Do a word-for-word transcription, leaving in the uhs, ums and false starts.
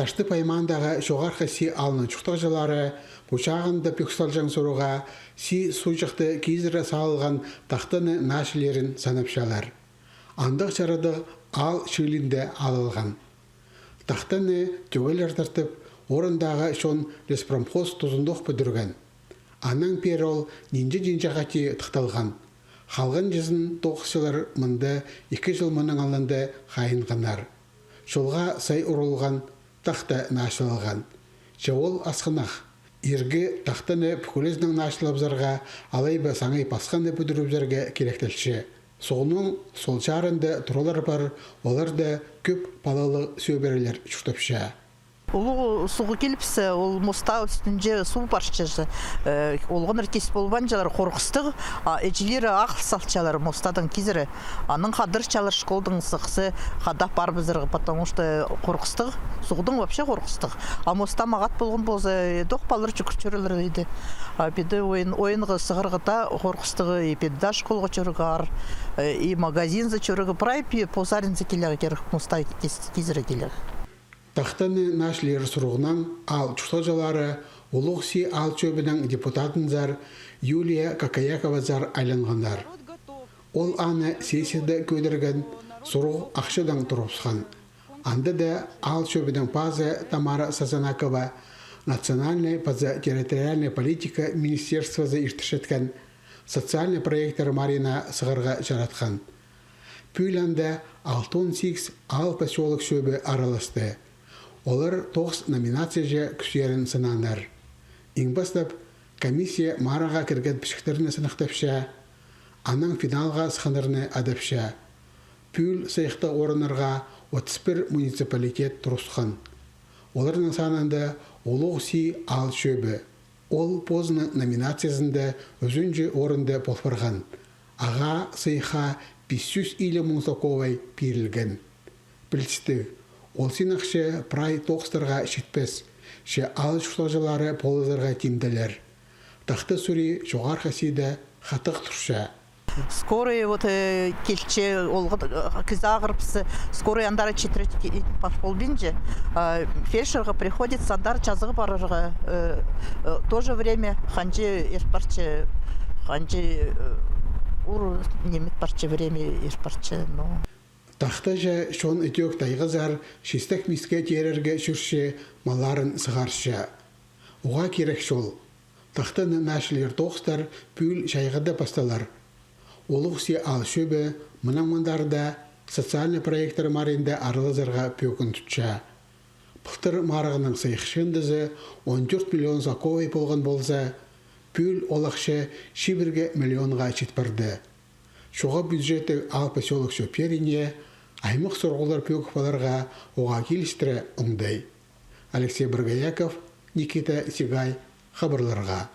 Таштып аймағындағы Чоғархы Си аалның чуртағҷылары пу чағында пӧк салҷаң сурығға Си суғҷыхты кизіре салылған тахтаны наа чірлерін санапчалар. Андағ чарадығ аал чыылиинде алылған. Тахтаны тӧгелер тартып, орындағы чон леспромхоз тузындох пӱдірген. Анаң пеер ол нинҷе-нинҷе хати тыхталған. Халған чазын тоғысчылар мында ікі чыл мының алнында хайынғаннар. Чолға сай урулған, тахта наа чыылған. Че ол асхынах. Иргі тахтаны пӱкӱлезінең наа чылабызарға, алай ба саңай пасханы пӱдірібізерге киректелче. Суғның сол чарында туралар пар, оларда кӧп палалығ сӧбірелер чуртапча. Улуғ суғ килібіссе, ол моста ӱстӱнҷе суғ парча. Э, олғаннар кис полбанчалар, хорғыстығ, а іҷелері ағыл салчалар мостадаң кизіре. Анаң хадырчалар школдаң сыхса, хада парыбызарға, потому что хорғыстығ, суғдаң вообще хорғыстығ. А моста мағат полған полза, э, тох палалар чӱгӱрчелер иді. А піди ойын, ойынға сығарға даа хорғыстығ, и піди даа школға чӧрерге аар, э, и магазинзар чӧрерге, прай пі-, позаринзар килерге кирек, моста кис-, кизіре килерге. Тахтаны наа чірлер сурығнаң аал чуртағҷылары Улуғ Си аал чӧбінің депутатынзар Юлия Кокояковазар айланғаннар. Ол аны сессияда кӧдірген, сурығ ахчадаң турыбысхан. Анда даа аал чӧбінің пазы Тамара Сазанакова национальнай паза территориальнай политика министерствозы иртірчеткен социальнай проекттер марығына сығарға чаратхан. Пӱӱл анда алтон сигіс аал посёлок чӧбі араласты. Олар тоғыс номинацияҷа кӱстерін сынааннар. Иң пастап комиссия марығға кірген пічіктерні сынахтапча, анаң финалға сыхханнарны адапча. Пӱӱл сыйыхтығ орыннарға отыс пір муниципалитет турысхан. Оларның санында Улуғ Си аал чӧбі. Ол позының номинациязында ӱзінҷі орында пол парған. Ағаа сыйыхха пис чӱс илиг муң сок ковай пирілген. Пілдістіг, ол синахча прай тоғыстарға читпес, че аал чуртағҷылары полызарға тимделер. Тахта сури Чоғархы Сиде хатығ турча. Скорый вот, э, килче, олғаннар, э, кізі ағырыбысса, скорый андар читіре ки-, пар полбинча. А фельдшерға приходится андар чазығ парарға, э, э, тоже время ханҷа ир парча, ханҷа, э, ур ниме ит парча, время ир парча, ну. Тахтаҷа чон ідӧк тайғазар чистек-миске теерерге чӧрче, малларын сығарча. Уғаа кирек чол. Тахтаны наа чірлер тоғыстар пӱӱл чайғыда пасталар. Улуғ Си аал чӧбі мынаң мындар даа социальнай проекттер марығында аралазарға пӧгін тутча. Пылтыр марығның сыйых чыындызы он тӧрт миллион сок ковай полған полза, пӱӱл ол ахча чибіргі миллионға чит парды. Чоға бюджеттіг аал посёлок чӧптеріне аймах сурығлар пӧгіп аларға уғаа килістіре оңдай. Алексей Боргояков, Никита Сигай, хабарларға.